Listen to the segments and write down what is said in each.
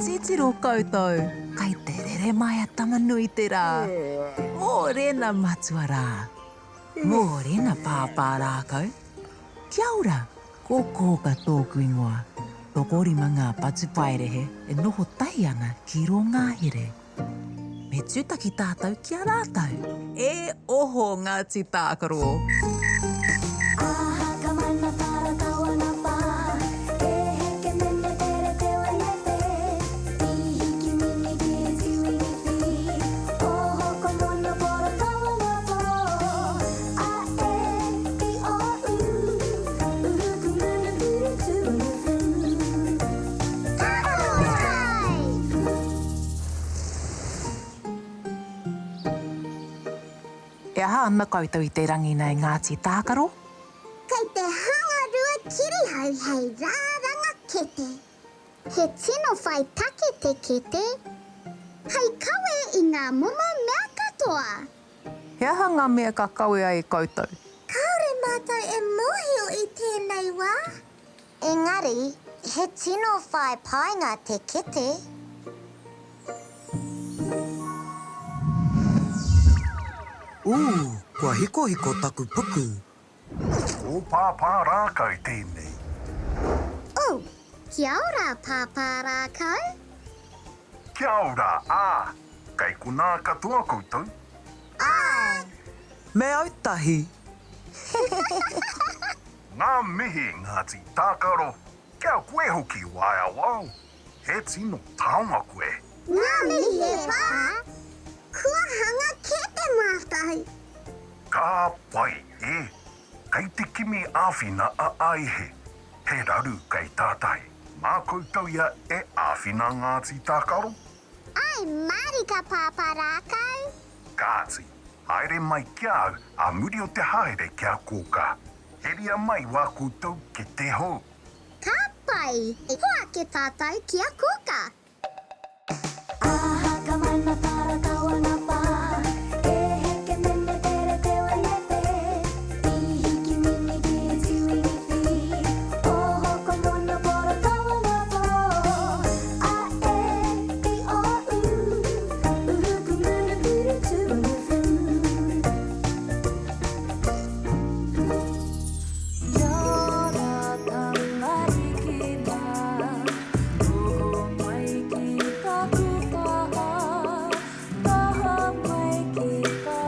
Titiro koutou, kai te rere mai a Tama-nui-te-rā. Mōrena matua rā. Mōrena pāpā rākau. Kia ora, ko Kōka tōku ingoa. Tokorima ngā patupaiarehe e noho tahi ana ki rō ngahere. Me tūtaki tātou ki a rātou. E oho Ngāti Tākaro! E aha ana koutou i te rangi nei Ngāti Tākaro? Kei te hangarua kirihau hei rāranga kete. He tino whai take te kete hei kawe i ngā momo mea katoa. He aha ngā mea ka kawea e koutou? Kāore mātou e mōhio i tēnei wā. Engari, he tino whai painga te kete. Ū, kua hikohiko taku puku. Ko Pāpā Rākau tēnei. Oh, kia ora Pāpā Rākau. Kia ora, ā, kei konā katoa koutou? Āe. Me autahi. Ngā mihi Ngāti Tākaro, kia koe hoki Waeawao, he tino taonga koe. Ngā mihi e whā, kua hanga kete mātou. Ka pai, e. Kei te kimi āwhina a Aihe. He raru kei tātahi. Mā koutou ia e āwhina Ngāti Tākaro? Āe mārika Pāpā Rākau. Kāti, haere mai ki a au ā muri o te haere ki a Kōkā. Heria mai wā koutou kete hou. Ka pai! Hoake tātou ki a Kōkā. Kia ora tamariki mā, noho mai ki taku taha, taha mai ki tā,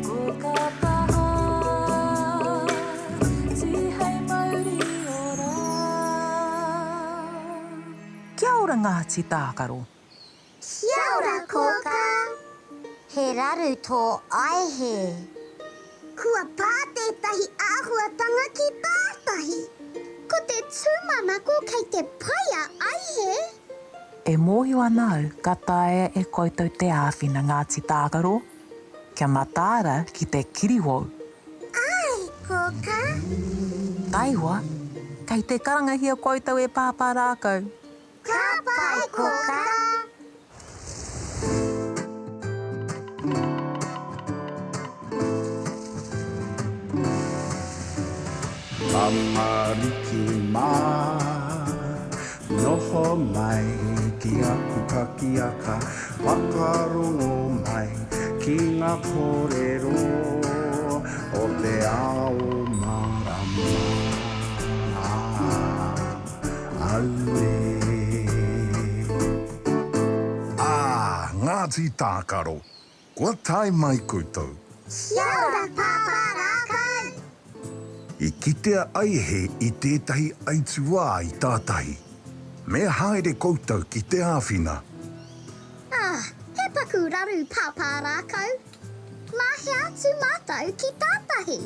ko ka taha, tihei mauri ora. Kia ora Ngāti Tākaro. Kia ora Kōkā! He raru tō aihe. Kua pā tētahi āhuatanga ki tātahi. Ko te tūmanako kei te pai a aihe. E mōhio ana au ka taea e koutou te āwhina Ngāti Tākaro kia mataara ki te kirihou. Āe, Kōkā. Taihoa, kei te karangahia koutou e Pāpā Rākau. Ka pai, Kōkā! Tamariki mā, noho mai ki aku pakiaka, whakarongo mai ki ngā kōrero o te ao mārama. Auē. Ā, Ngāti Tākaro, kua tae mai koutou. Kia ora Pāpā Rākau! I kitea ai he i tētahi aituā i tātahi. Me haere koutou ki te āwhina. Ā, he paku raru Pāpā Rākau. Mā hea atu mātou ki tātahi?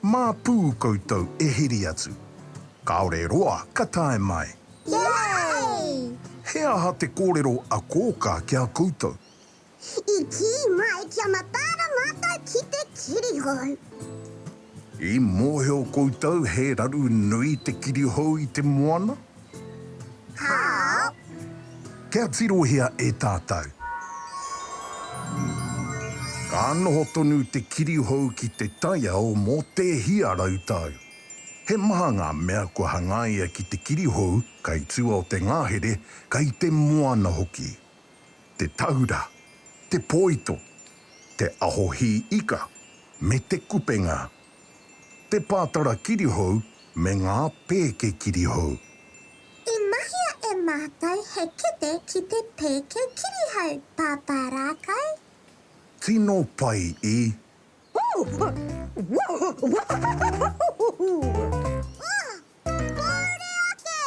Mā pū koutou e heri atu. Kāore roa ka tae mai. Yay! He aha te kōrero a Kōkā ki a koutou? I kī mai kia mataara mātou ki te kirihou. I mōhio koutou he raru nui te kirihou i te moana? Kāo. Kia tirohia e tātou. Ka noho tonu te kirihou ki te taiao mō te hia rautau. He maha ngā mea kua hangaia ki te kirihou kai tua o te ngahere, kai te moana hoki. Te taura, te pōito, te aho hī ika, me te kupenga. Te pātara kirihou me ngā pēke kirihou. I mahia e mātou he kete ki te pēke kirihou, Pāpā Rākau. Tino pai i. Pōuri ake!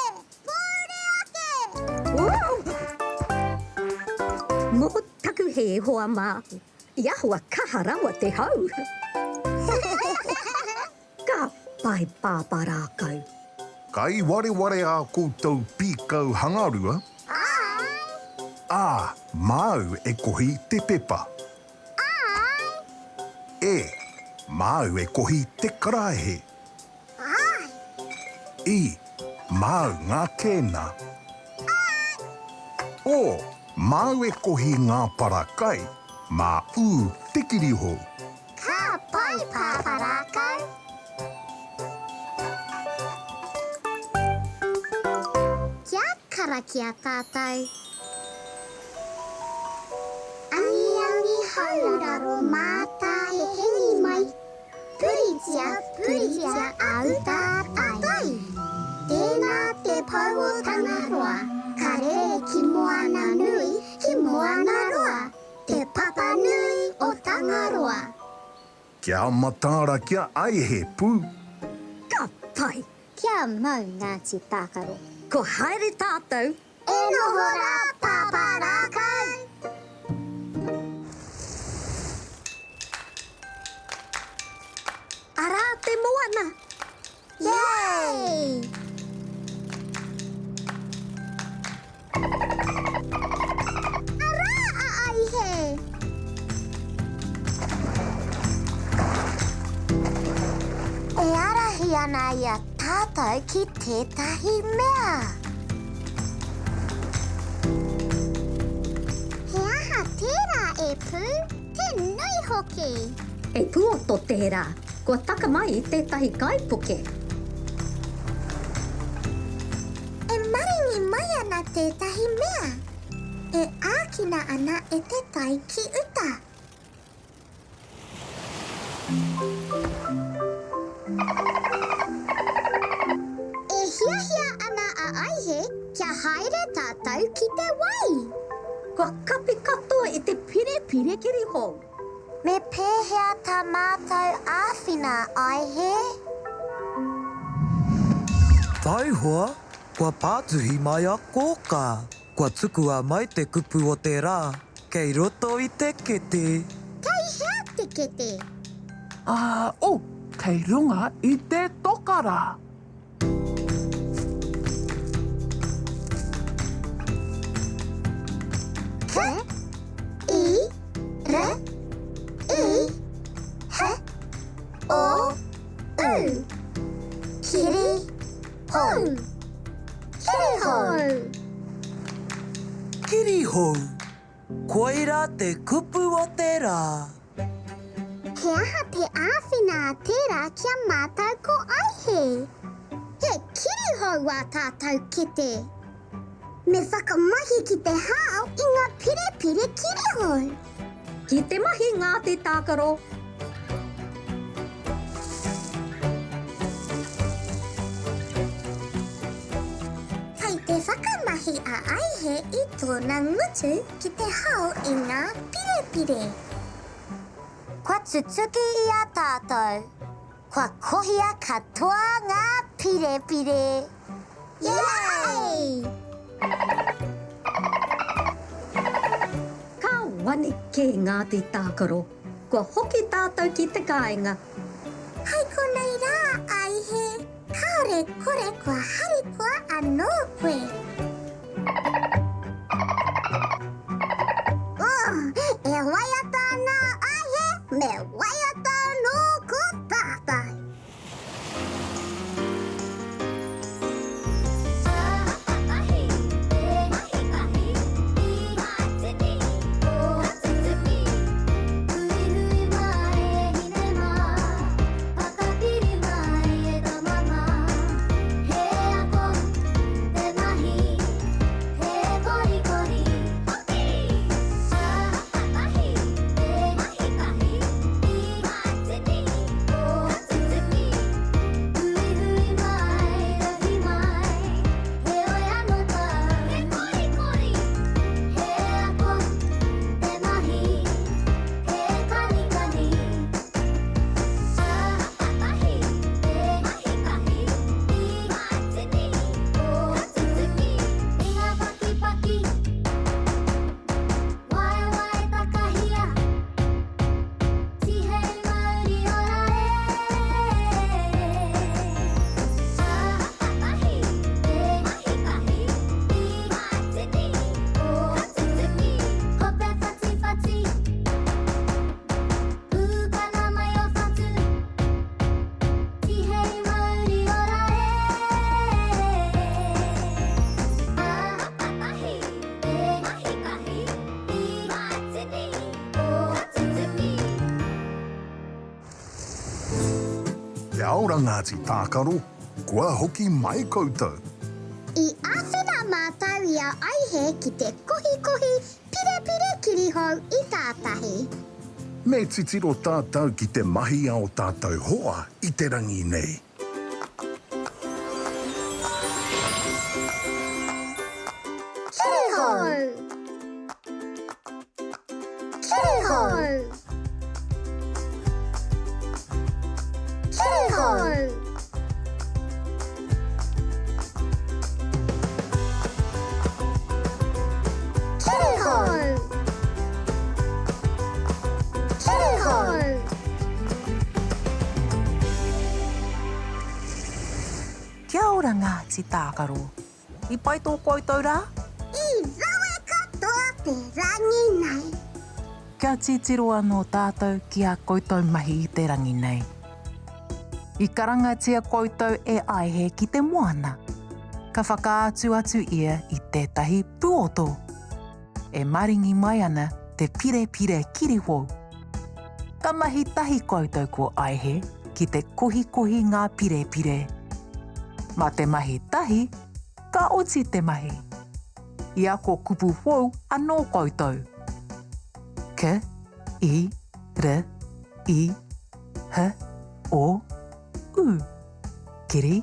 Pōuri ake! Mō taku hē, hoa mā, i ahua kaha rawa te hau. Ka pai Pāpā Rākau. Kai wareware ā koutou pīkau hangarua? Āe! Ā, māu e kohi te pepa. Āe! E, māu e kohi te karaehe. Āe! I, māu ngā kēna. Āe! O, māu e kohi ngā para kai, mā ū te kirihou. Ka pai, Pāpā Rākau! Kia karakia tātou. Angiangi hauraro mātāhehengi mai, Puritia, puritia a uta a tai. Tēnā te pou o Tangaroa, ka rere ki moana nui, ki moana roa, Te papa nui o Tangaroa. Kia mataara kia ai he pu. Ka pai! Kia mau Ngāti Tākaro. Ko haere tātou. E noho rā Pāpā Rākau! Arā te moana! Yay! Arā a Aihe! E ārahi ana i a tātou ki tētahi mea. He aha tērā e Pū? Te nui hoki! He puoto tērā. Kua taka mai i tētahi kaipuke. E maringi mai ana tētahi mea. E ākina ana e te tai ki uta. E hiahia ana a Aihe kia haere tātou ki te wai. Kua kapi katoa i te pirepire kirihou. Me pēhea tā mātou āwhina, Aihe? Taihoa, kua pātuhi mai a Kōkā. Kua tukua mai te kupu o te rā, kei roto i te kete. Kei hea te kete? Ā, oh, kei runga i te toka rā. K I R I H O U Kiri hou Kirihou. Kirihou. Koirā te kupu o te rā. He aha te āwhina a tērā ki a mātou ko Aihe? He kirihou ā tātou kete. Me whakamahi ki te hao i ngā pirepire kirihou. Ki te mahi ngā te tākaro. Kei te whakamahi a Aihe i tōna ngutu ki te hao i ngā pirepire. Kua tutuki i a tātou. Kua kohia katoa ngā pirepire. Yay! Ka wane kē ngā te tākaro. Kua hoki tātou ki te kāinga. Hei konei rā, Aihe. Kāore kore kua harikoa anō koe. Oh, e waiata ana a Aihe, me waiata anō ko tātou. Kia ora Ngāti Tākaro, kua hoki mai koutou. I āwhina mātou i a Aihe ki te kohikohi pirepire kirihou i tātahi. Me titiro tātou ki te mahi a o tātou hoa i te rangi nei. Kirihou! Kirihou! Kirihou! Kirihou! Kirihou! Kia ora Ngāti Tākaro. I pai tō koutou rā? I rawe katoa te rangi nei. Kia titiro anō tātou ki ā koutou mahi i te rangi nei. I karangatia koutou e Aihe ki te moana. Ka whakaatu atu ia i tētahi puoto. E maringi mai ana te pirepire kirihou. Ka mahi tahi koutou ko Aihe ki te kohikohi ngā pirepire. Mā te mahi tahi, ka oti te mahi. I ako kupu hou anō koutou. K, I, R, I, H, O, U. Kiri,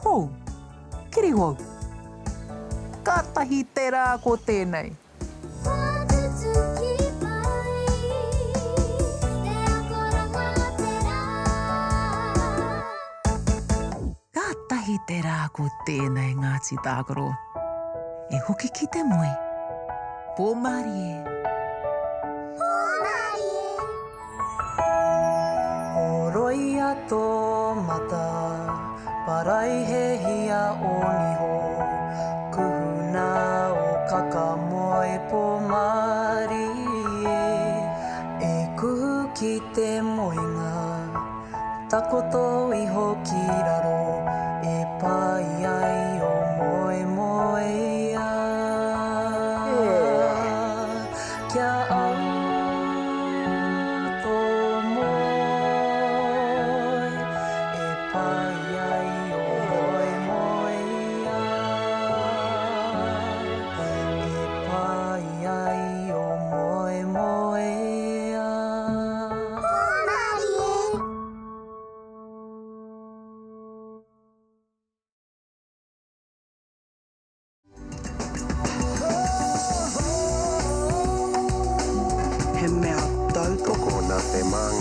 hou. Kirihou. Kātahi te rā ko tēnei. Kua tutuki pai te akoranga te rā. Kātahi te rā ko tēnei Ngāti Tākaro. E hoki ki te moe. Pō mārie. Pō mārie. Horoia tō mata, paraihehia ō niho, kuhuna ō kaka moe pō mārie, e kuhu ki te moenga, takoto iho ki raro, e pai ai ō moemoeā. Kia au tō moe, e pai ai ō moemoeā. E pai ai ō moemoeā. Hōmarie! He mea tautoko Tokona te māngai.